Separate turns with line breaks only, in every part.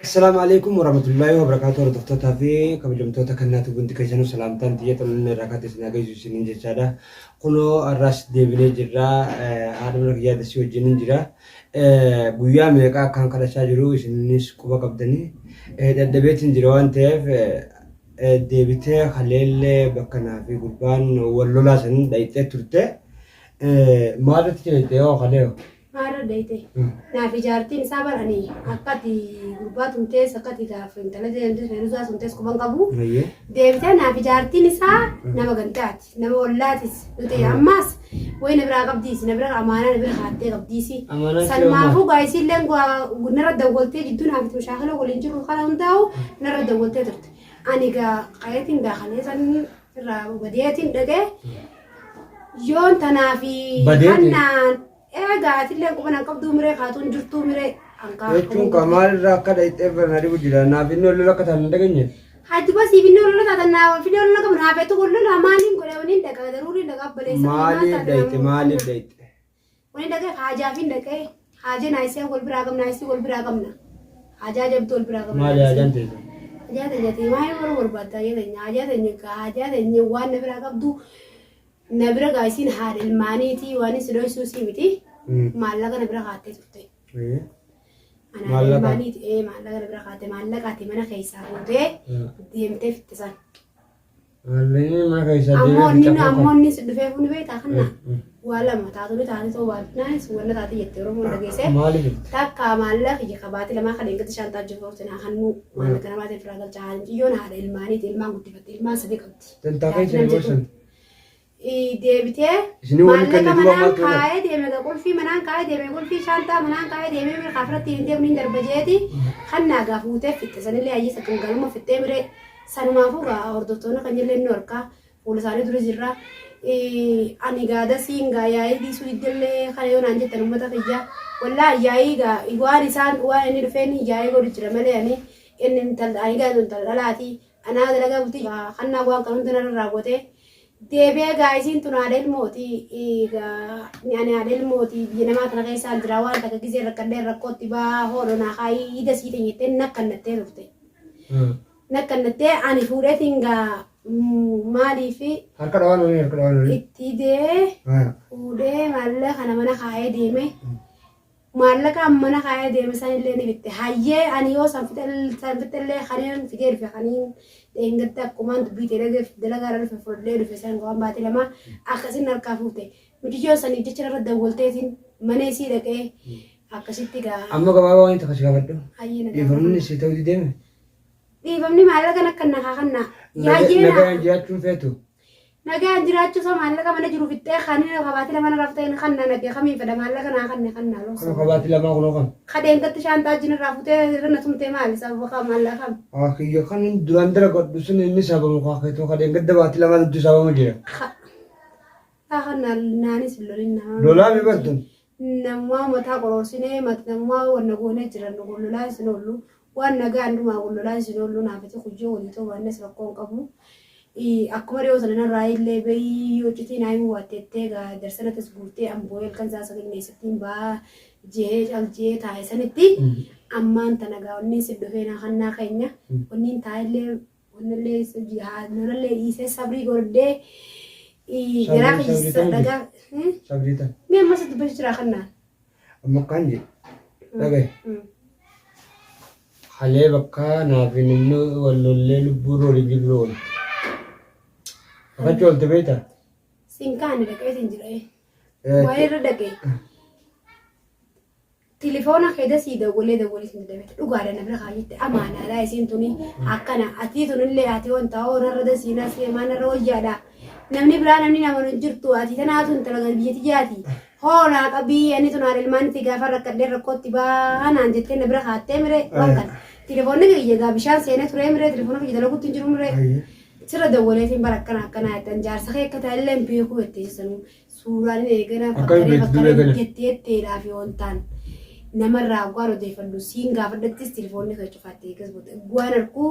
Assalaamu alaikum warahmatullaahi wabarakaatu. Hordoftootaa fi kabajamtoota kannaatu hundi keessanuu salaamtaan tiyya xolonni irraa kaate isin haa geessu isiniin jechaadha. Kunoo har'aas deebinee jirra. Haadha mana kiyyaa dasii wajjin hin jira. Guyyaa meeqa akkaan kadhachaa jiru isinis quba qabdanii. Dadhabeetiin jira waan ta'eef deebitee kaleellee bakka naa fi gurbaan wal lolaa san dhayxee turte. Maalirratti jedhete yoo kalee?
Maarra dhayte. Naaf ijaartiin isaa bar ani akka ati gurbaa tumtees akka ati gaaf intala deemtes feeruzaa tumtees quban qabu. Deebitee naaf ijaartiin isaa nama gandaati nama ollaatis nuti ammaas wayi na biraa qabdiisi na bira amaanaa na bira kaattee qabdiisi.
Amaanaan ishee
Sanumaafuu gaa isiilleen narra dawwaltee jidduu naaf itti mushaakala waliin jirru kana hundaa'u narra dawwaltee turte. Ani gaa qayeetiin gaa kalee san irraa badeetiin dhaqee yoon tanaa fi
Badeeti?
hannaan Eegaa atillee quba nan qabduu miree kaatuun jirtuu miree ankaa.
Jechuun kaa maalirraa akka dhayxee na dhibu jira. Naaf inni ol lola akka taatan hin dhageenye.
Hajji basiif inni ol lola taatan naa fidee ol lola qabu naa feetu ol lola maaliin godhe waniin dhaqa daruuriin dhaqa abbaleessa.
Maaliif dhayxe maaliif dhayxe?
Waniin dhaqee haajaaf hin dhaqee haajee naa isee wal biraa qabna isii wal biraa qabna. Haajaa jabduu wal biraa qabna.
Maali haajaan teessan?
Haajaa teenya ta'e maaliif warra barbaadda haajaa teenya haajaa teenya haajaa teenya waan na biraa qabdu Na bira gaa isiin haadha ilmaaniiti waan si dhoysuu sii miti. Maallaqa na bira kaattee turte. Ana haadha
Maallaqa?
ilmaaniiti ee maallaqa na bira kaatte maallaqa ati mana keessaa fuutee deemtee fitte san.
Maallaqni mana keessaa
Ammoo
deemee
inni
fixa
ammoo inni si dhufee fuuni beektaa kanna waa lama taatuni taate ta'uu baatnaanis wanna taate jette Oromoon dhageessee.
Maaliif fitte?
Takka maallaqa kiyya kabaati lamaa kan eeggatti shaantaa jiru naa kannuu maallaqa namaatiin firaa galcha haadha ciyyoon haadha ilmaaniiti ilmaan guddifatte ilmaan sadii qabdi.
Dantaa keessa ni gorsan.
Deebitee
Isinii waliin
maallaqa
kennitu waan
manaan
maaltu jedhama?
kaa'ee deeme egaa qulfii manaan kaa'ee deeme qulfii shaantaa manaan kaa'ee deeme mirga kaafirratti hin deemne hin darba jeeti kan naagaa fuutee fixxe sanillee hayyee sakkan galuma fixxee miree sanumaafuu gaa hordoftoonni kan illee nu harkaa fuula isaanii dura jirra. Ani gaa dasiin gaa yaa'ii dhiisuu diddellee kana yoo naan jettan uummata kiyya wallaahi yaa'ii gaa waan isaan waan inni dhufeen yaa'ii godhu jira malee ani inni intala ani gaa intala dhalaati Anaa dalagaa bultii kannaa waan kan hunda narra raawwate. Deebi'ee gaa isiin tun haadha ilmooti. Gaa ani haadha ilmooti biyya namaa tana keessaan jira waan takka gizee rakkadhee rakkootti baa hoodho naa kaayii ida sii tenyettee nakkannattee turte. Nakkannattee ani fuudheetiin gaa maaliif
Harka dhawaan olii harka dhawaan olii.
itti idee fuudhee maallaqa kana mana kaayee deeme. Maallaqa an mana kaayee deeme sanillee ni fitte. Hayyee ani yoo san san fixellee kaniin fidee dhufe kaniin dheengadda akkumaan dubbii tee dhagaye dalagaarra dhufe fudhadhee dhufe san waan baatee lamaa akkasin harkaa fuute. Mucayyoon saniif jecha narra dawwalteetiin mana isii dhaqee akkasitti gaa.
Amma gabaabaa waan takka si gaafadhu.
Hayyee na
Dhiifamni
gaafadhu.
si ta'uu dideeme.
Dhiifamni maallaqa nakkan na haa kannaa. Yaayyee naa.
Nagaan jiraachuun feetu.
Nagaan jiraachuu isaa maallaqa mana jiru fixxee kanin kabaati lama narraa fixee kan na nage kamiin fedha maallaqa naa kanne kan naa
Kan
loosoo.
kabaati lamaa kunoo kan.
Kadeen gatti shaantaa jinirraa futee irra na tumtee maali sababa kan maallaqa kam.
Haa kiyya kan duraan dalagadhu sun inni sabamu kaa keetuu kadeen gadda baati lamaa duddu sabamu jira.
Haa kan naanis hin lolin nama.
Lolaa mi bartun.
Namumaa mataa qororsinee namumaa wanna goonee jiran nu lolaa isin oollu. Waan nagaan dhumaa wal lolaa isin oollu naafati kuyyoo walii ta'uu baannes rakkoo hin qabu. Akkuma dhiyoo sana narraa illee bayii yoo citii naa himuu baatteettee gaa darsanatas guurtee ambooyee halkan isaa sagalmeessattiin baa jee cal jee taa'e sanitti ammaan tana gaa wanni si dhufee naa kannaa keenya wanni taa'ellee wannillee lolallee dhiisee sabrii godhee garaa
Sabrii
kiyya
tan
dhagaa.
Sabrii tan.
Mee ammas dubbachuu jira kannaan.
Amma akkaan jedhe dhagaye. Halee bakka naaf inni wal lollee lubbuu irra olii jirru oolte. Bakka oolte beektaa?
Sin kaane dhaqee sin jira. Waa irra dhaqee. Tilifoona kee dasii dawwalee dawwalee sin dadhabete dhugaadha na bira kaayyette amaanaadha isiin tuni akkana atii tunillee ati wanta hoo narra dasii nasii maa narra wayyaadha namni biraa namni nama hin jirtu ati tanaatu intala biyya tiyyaati hoo naa qabii ani tun haadha ilmaanitti gaafa rakkadhee rakkootti baanaan jettee na bira kaattee miree waan kana tilifoonni kiyya gaa bishaan seenee turee miree tilifoona kiyya dalaguutti hin jiru miree sirra dawwaleetiin bara akkana akkana jettan jaarsa kee akka ta'ellee hin beekuu jettee sanuu Suuraan inni eegana
Akkami
fakkaree
beektu
fakkaree
eegana?
jettee jetteedhaa fi wantaan namarraa waan odeeffadhu siin gaafadhattis telefoonni kee cufaatti eegas booda waan arguu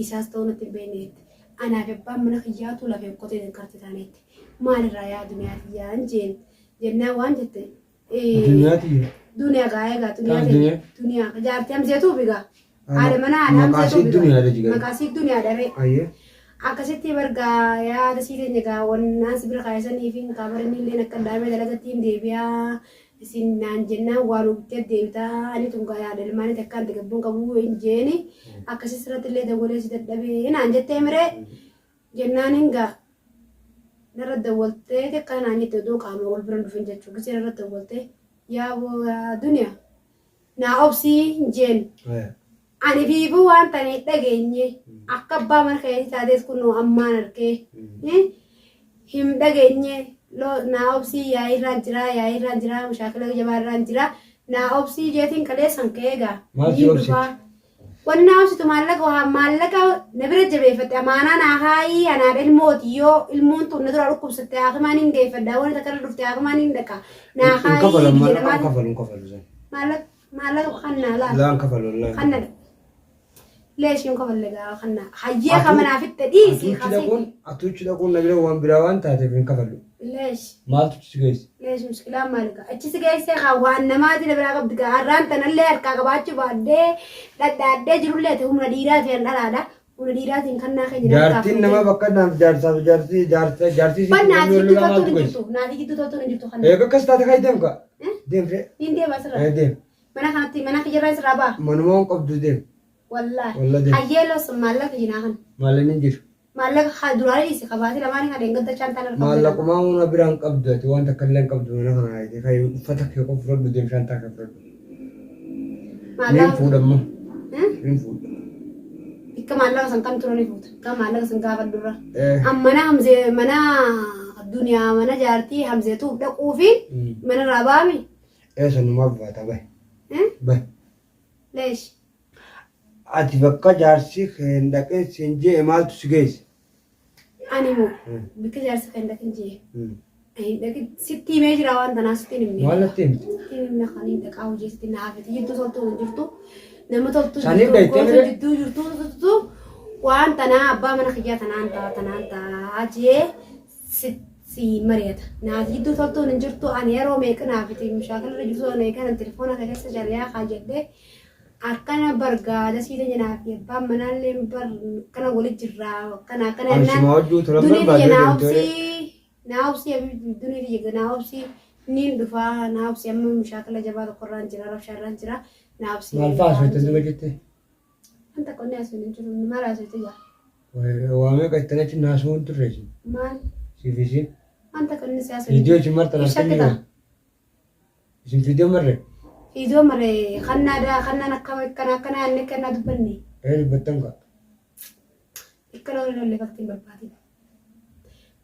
isaas ta'uu natti hin beekne jette. Anaa fi abbaan mana kiyyaatu lafee qotee danqarte taaneetti. Maalirraa yaa duniyaa tiyyaan jeen jennaan waan jette.
Duniyaa tiyya.
Duniyaa gaa egaa duniyaa
Taan
teenya
duniyaa?
duniyaa jaartii hamseetuuf egaa. Haadha manaa haadha
Maqaa
Hamzee
isii duniyaadha jigaa.
Maqaa isii duniyaadha ree.
Ayyee.
Akkasitti bargaa yaada sii teenya gaa wannaan si bira kaayisanii fi kaa bara inni illee akka daamee dalagatti hin deebi'aa isin naan jennaan waan hubittee deebitaa ani tun gaa yaada ilmaanii takkaan itti gabbuun qabuu hin jeeni akkasii sirratti illee dawwalee si dadhabee naan jettee miree jennaan hin gaa narra dawwaltee takka naan jette odoo qaama wal bira hin dhufin jechuu gisee narra dawwaltee yaa duniyaa naa obsii hin jeen. Ani fiifuu waan tane hin dhageenye akka abbaa mana keetii taatees kunoo ammaan arkee hin dhageenye naa obsii yaa'ii irraan jiraa yaa'ii irraan jiraa mushaakila jabaa irraan jiraa naa obsii jeetiin kaleessan ka'ee gaa
Maal si
niin
obsiti?
dhufaa. Wanni naa obsitu maallaqa waa maallaqa na bira jabeeffatte amaanaa naa kaayii anaadha ilmooti yoo ilmoon tun na dura dhukkubsatte haakimaan hin geeffadha wani takka irra dhufte haakimaan hin dhaqa naa
Hin
kaayii
kafalan
biyya
maallaqa hin
namaati
kafalu hin kafalu san.
maallaqa Maallaqa kannaa laal.
Laan kafalu wallaahi.
Kanna leesh hin kafalle gaa kanna. Hayyee
Atuu-
kama naa fitte dhiisi
Atuuchi
kasi.
dhaquun atuuchi dhaquun na bira waan biraa waan taateef hin kafallu.
Leesh
Maaltu si geesse?
leesh mushkilaan maali gaa. Achi si geessee kaa waan namaati na biraa qabdi gaa. Har'aan tanallee harkaa qabaachuu baadhee dhadhaadhee jirullee ati humna dhiiraatiin dhalaadha. Humna dhiiraatiin kannaa keenya na harkaa
Jaartiin nama
fuutee.
bakka naaf jaarsaaf jaartii jaarsa jaartii
Ban
sitti
naati
namni wal
jidduu
lolaa
toltuun
maaltu
hin
geesse?
jirtu. Naati jidduu toltuun hin jirtu kanna.
Eega akkas taate kayi deem kaa. Deem fee.
Niin deema asirraa.
Ee deem.
Mana kanatti mana kiyyarraa asirraa ba'a.
Manuma waan qabdu deem.
Wallaahi.
Walla deem.
Hayyee los maallaqa jinaa kana.
Maallaqni hin jiru.
Maallaqa haa duraalee dhiisi kabaatee lamaanii kan dheengadda chaantaan harka
Maallaqumaa waan biraa hin qabdu ati waan takka illee hin qabdu mana kana hayte kayi uffata kee qofa fudhadhu deem shaantaa kee fudhadhu. Niin
Maallaqa.
fuudha immoo. Niin fuudha.
Ikka maallaqa san kan turanii fuuta. Ikka maallaqa san gaafa dura.
Eh.
An mana Hamzee mana duniyaa mana jaartii Hamzeetuuf dhaquu fi mana irraa baami.
Ee sanumaaf baata bahe. Bahe.
Leesh.
Ati bakka jaarsi kee hin dhaqin siin je'e maaltu si geesse?
Ani moo bakka jaarsi kee hin dhaqin je'e. Hin dhaqin sitti himee jira waan tanaa sitti hin himne.
Maal natti himte?
Sitti hin himne kan hin dhaqaa hojii sitti na hafete jidduu toltuu hin jirtu. Nama toltuu
Saniif
jirtu
dhayxee
goota
miree?
jidduu jirtu waan tanaa abbaa mana kiyyaa tanaan ta'a tanaan ta'a jee si mari'ata. Naaf jidduu toltuun hin jirtu ani yeroo meeqa naaf itti mushaakala irra jirtu ani eegalan telefoona kee keessa jariyaa kaa jedhee akkana bargaada sii tanya naaf abbaan manaallee bar akkana wali jirraa akkana akkana
Ani
jennaan
suma wajjuu tolan
dunii
barbaade
tiyya naa
deemtee.
obsii naa obsii habiibti dunii tiyya naa obsii niin dhufaa naa obsii amma mushaakala jabaa tokko irraan jira rabshaa irraan jira naa obsii.
Maal fa'aa haasoftan duba jettee?
Wanta qonni haasofne hin jiru maal haasofte jaa?
Waa meeqa ittiin achi naasuu hin turre isin.
Maal?
Siif isin.
Wanta qonni si haasofne.
Viidiyoo isin martan
Ibsa
harka
kita.
jiru. Isin viidiyoo marre.
Viidiyoo mare kannaa daa kannaan akkama akkana akkana inni akkana dubbanne.
Ee dubbattan kaa.
Ikkana waliin ollee faktiin hin barbaadin.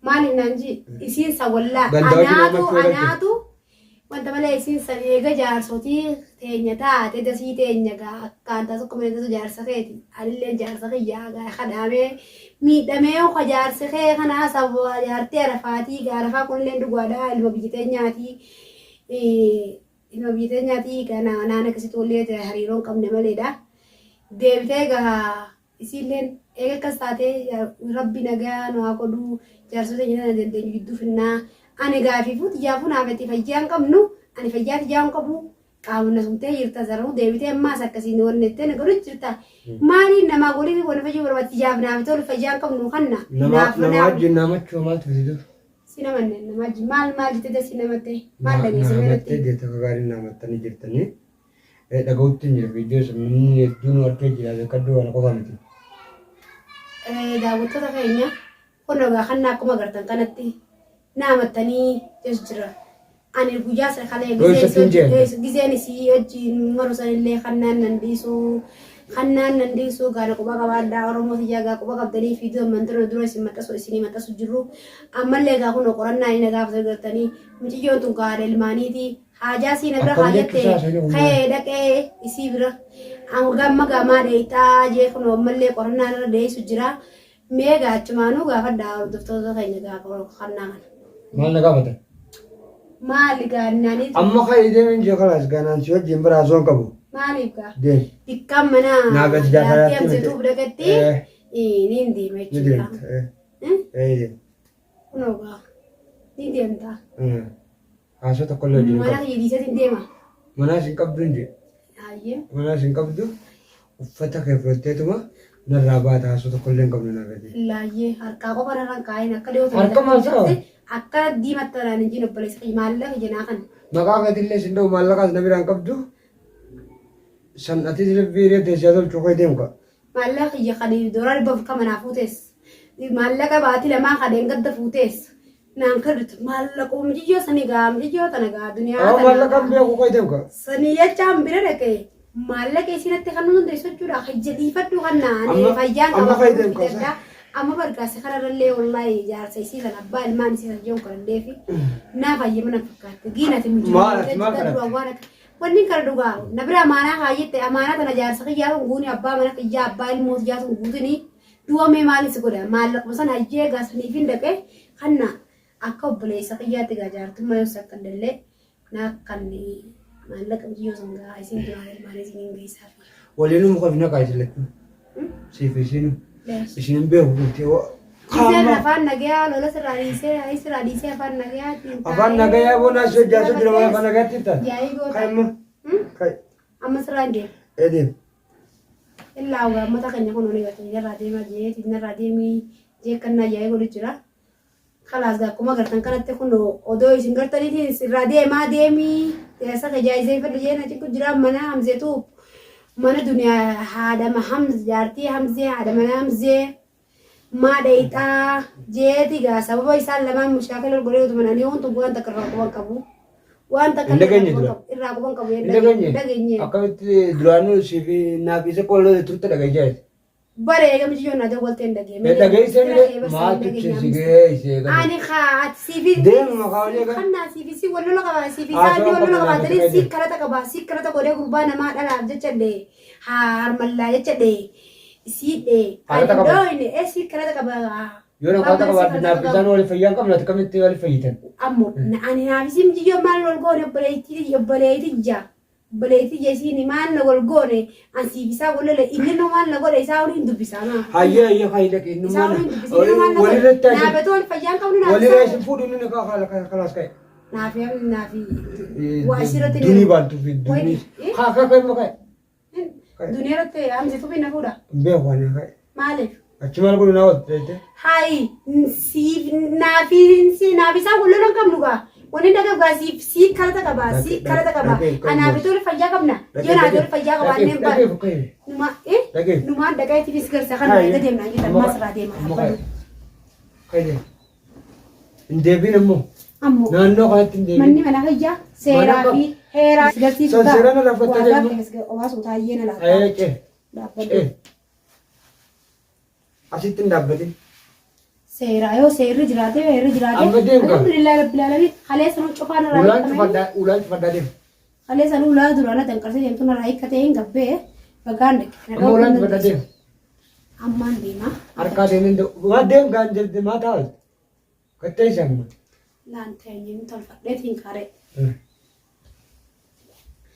Maali naan ji isiin san wallaa
Gandaa wajjin
anaatu
hammachuu eegalte.
anaatu wanta malee isiin san eega jaarsotii teenya taate dasii teenya gaa akkaan taas akkuma tasu jaarsa keeti anillee jaarsa kiyyaa gaa kadhaamee miidhamee ka jaarsi kee kanaa saba jaartii arafaatii gaa arafaa kunillee dhugaadhaa ilma biyya teenyaatii ilma biyya teenyaatii gaa naan akkasitti walii hariiroo hin qabne maleedha deebitee gaa Isiilleen eega akkas taatee Rabbi nagayaa nu haa godhu jaarsota teenya tana dandeenyu jidduu finnaa ani gaafiifuu tiyyaafuu naaf itti fayyaa hin qabnu ani fayyaa tiyyaa hin qabu qaama na tumtee jirta sararuu deebitee ammaas akkasiin wanni jettee na godhu jirta maaliin namaa godhii wanni fayyuu barbaade tiyyaaf naaf tolu fayyaa hin qabnu kanna
Nama
naaf
nama
naaf
wajjin namachuu maaltu fide dur?
si namanne namaa wajjin maal maal jettee si namatte maal dhageesse
Namattee
meeratti
jirta akka gaariin namattanii jirtanii. Dhaga'utti hin jiru viidiyoo sun namni hedduun argee jira beekadhu waan qofa miti.
Daawwattoota keenya kun egaa kan akkuma agartan kanatti naamattanii jes jira. Ani guyyaa sana kalee
Yoo isatti hin jenne.
gizeen isii wajjin maru sanillee kannaan nan dhiisu kannaan nan dhiisu gaana quba qabaadhaa Oromoo tiyyaa gaa quba qabdanii fiiduu amman dura dura isin maxxasu isinii maxxasu jirru ammallee gaa kun qorannaa inni gaafata gartanii mucayyoon tun gaadha ilmaaniitii Haajaa sii na bira
Akkam
kaa
jechuu
jette
isaa sanii humnaa.
ka'ee dhaqee isii bira gamma gamaa dheeyxaa jee kunoo ammallee qorannaan irra dheeysu jira. Mee gaa achumaanuu gaafadhaa hordoftoota keenya gaa kannaa kana.
Maal na gaafatan?
Maali gaa naaniitu
Amma ka'ii deemin jee kalaas ganaan si wajjin bira haasoo hin qabu.
maaliif gaa
Deem.
bikkaan mana
Naa gadi jaarsaa
jaartii
jaartii miti.
hamsetuuf dhaqetti
Eh.
niin deema
Ni
jechuudha.
deemta. Eh. Eh deem.
Kunoo gaa ni deemta.
Eh. Haasoo tokkollee wajjin hin
Mana
qabu.
kiyya dhiiseetiin deema.
Manaas hin qabdu hin jedhe.
Hayyee.
Manaas hin qabdu. Uffata kee fudhatteetuma narraa baata haasoo tokko illee hin qabnu narra jee.
Laayyee harkaa qofa narra hin kaayin akka dhiyoo
Harka maal sa'a?
Akka diimatta naan hin jiin obboleessa kiyya maallaqa kiyya naa kan.
Maqaa keetillee sin dha'u maallaqaas na biraan qabdu. San atis rabbii hiree teessaa tolchuu kee deemu kaa.
Maallaqa kiyya kan doolaara 400 naa fuutees. Maallaqa baatii lamaa kan dheengadda fuutees. Naan kadhatu maallaquma mijiyyoo sanii gaa mijiyyoo tana gaa duniyaa
Haa
tana
maallaqa hin beeku kee deemu kaa.
Sanii jechaan bira dhaqee maallaqa isinatti kan nu dandeessu jechuudha. Kiyya dhiifadhu kan ani fayyaan
Amma
qaba
fayyadamu
fidadha.
qaba.
Amma bargaase kanarrallee wallaahi jaarsa isii sana abbaa ilmaan isii sana jiru kanallee fi naa fayyama na fakkaatti. Giinati
Maal ati maal kadhatte?
waan akka wanni kana dhugaa na bira amaanaa kaayyette amaanaa tana jaarsa kiyyaa kun guuni abbaa mana kiyyaa abbaa ilmoo kiyyaa sun guutini duwamee maali si godha maallaquma sana hayyee gaa saniif hin dhaqee kanna akka obboleessa kiyyaatti gaa jaartummaa yoo sakkadallee naa kan maallaqa biyyoo san gaa isin duraan ilmaan isin hin geessaa fi.
Waliinuu muka fi naqaa isin lachuu. Siif isiinu. Isin hin beeku guutee.
Iseen afaan nagayaa lola sirraa dhiisee ayii sirraa dhiisee afaan nagayaa ittiin
Afaan nagayaa boonaa si hojjaa jira malee afaan nagayaatti hin taane.
Yaa'ii goota.
Kai amma. Kai.
Amma sirraa hin deemu.
Edeem.
Illaa ogaa ummata keenya kun ni garte narraa deemaa jeeti narraa deemii jeekkannaa yaa'ii godhu jira. Kalaas gaa akkuma gartan kanatti kun odoo isin gartaniitiin sirraa deemaa deemii teessa kee jaayisee fedhu jeen achi kun jira mana hamzeetu mana duniyaa haadha hamz jaartii hamzee haadha mana hamzee maa dhayxaa jeeti gaa sababa isaan lamaan mushaakila ol godhee utuma ani wantu waan takka irraa quban qabu waan takka
Hin dhageenye dura.
irraa quban qabu
Hin dhageenye.
dhageenye
Akkamitti duraanuu siif naaf isa qolloo turte dhageenye.
Bare eega miciyyoon naa dawwaltee hin dhageenye.
Dhageessee malee maaltu si geesse eegale.
Ani kaa ati siifi.
Deemu maqaa olii eega.
Kannaa siifi si wal lola qabaa siifi
Haasawaa
isaan wal lola
qabna
qabaatanii
naaf
si kalata qabaa si kalata godhee gurbaa namaa dhalaaf jecha dhee harmallaa jecha dhee sii dhee
Kalata qaba.
dooyne ee si kalata qabaa.
Yoo na kalata qabaadhe naaf isaan wal fayyaa hin qabne ati akkamitti wal fayyitan?
Ammoo ani naaf isin mijiyyoo maal wal goone obboleettii obboleettii jaa. Obboleettii tiyya isiin maal na wal goone an siif isaa wal lole inni nu maal na godhe isaa waliin dubbisaa maa.
Hayyee hayyee hayyee dhaqe inni
Isaa
mana
waliin dubbisi inni maal na godhe
walirratti
naa betuu wal fayyaan qabnu naaf
walirra
isaa
isin fuudhu inni kalaas ka'e.
naaf naaf waa isirratti
Dunii baantu fi dunii. Kaa kaa kaa immoo ka'e.
Duniyaa irratti hamzi tufi na fuudha.
Hin beeku ani ka'e.
Maaliif?
Achi maal godhu naa ooltu jettee.
Hayi siif naafi si naaf isaa wal lola hin qabnu gaa. Wanni dhagahu gaa siif sii kalata qaba sii kalata qaba. Anaaf ijoollee fayyaa qabna. Yoo naa ijoollee fayyaa qabaannee hin baanu. Numa eh numaan dhaqee tiifis garsa kan eega deemnaa jettan maas irraa deema.
Hin deebiin ammoo.
Ammoo
Naannoo kanatti hin deebiin.
manni mana fayyaa seeraa fi heeraa garsiisu
San seeraan irraa fudhattee deemnu.
Obaasuu taayyee na laata.
Ayee cee.
Dhaabbadhu.
Cee. Asitti hin dhaabbatin.
Seeraa yoo seerri jiraate heerri jiraate.
Amma deem gaa.
Alhamdulillah rabbil alamin. Kaleessa nu cufaan irraa
Ulaan
hiikamee.
cufadhaa ulaan cufadhaa deem.
Kaleessa nu ulaa duraan danqarsee deemtu narraa hiikkatee hin gabbee bagaan dhaqe.
Amma ulaan cufadhaa deem.
Ammaan deema.
Harkaa deemin waa deem gaan jedhe maa taa'u. Kattee isaan.
Laan teenyeen tolfadheetiin karee.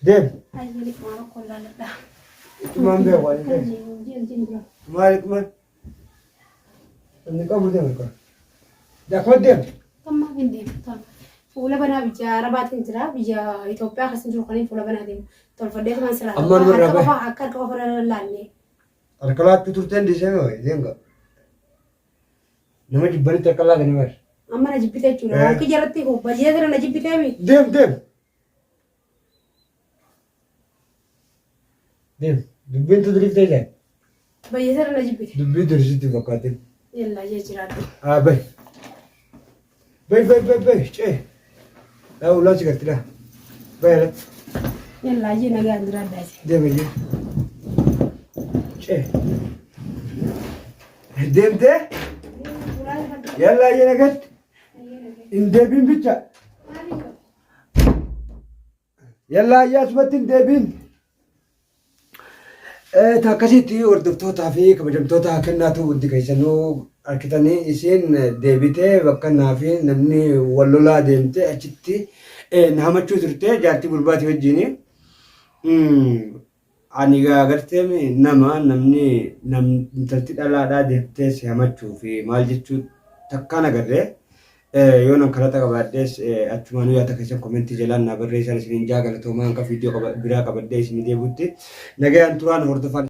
Deem.
Ayyee maal okkoon laaladha.
Tumaan beeku ani deem. Maali tumaan? Inni qabu deem harkaa. Dakoo deem.
Amma hin deemu tolfa. Fuula banaa biyya Arabaatiin jira biyya Itoophiyaa keessa jiru kaniin fuula banaa deemu. Tolfadhee tumaan sirraa.
Amma nu irraa
Harka
bahe.
qofa akka harka qofa irra laallee.
Harka laattuu turteen dhiisee moo deem gaa. Nama jibbanitti harka laatanii bar.
Amma na jibbite jechuudha. Waan kiyya irratti bayyee sirra na jibbitee mi?
Deem deem. Deem. Dubbiin tu diriiftee jira.
Bayyee sirra na jibbite.
Dubbii dursitti fakkaatin.
Yallaa jee jiraadhu.
Haa bahi. Bahi bahi bahi bahi cee. Laa ulaan si garti laa. Bahi alatti.
Yallaa jee nagaan jiraadhaa jee.
Deem iyyee. Cee. Deemtee? Yallaa iyyee nagatti. Hin deebiin bicha. Yallaa iyyee asumatti hin deebiin. Ta akkasitti hordoftootaa fi kabajamtoota kennaatu hundi keessanuu harkitanii isiin deebitee bakka naa fi namni wal lolaa deemte achitti na hamachuu turte jaartii gurbaatii wajjini. Ani egaa agarteemi nama namni nam intalti dhalaadhaa deemtee si hamachuu fi maal jechuu takkaan agarree yoo nan kalaxa qabaadhees achumaanuu yaada keessan komentii jalaan naa barreessaan isiniin jaa galatoomaa hanga viidiyoo biraa qabadhee isinii deebi'utti nagayaan turaan hordofaan.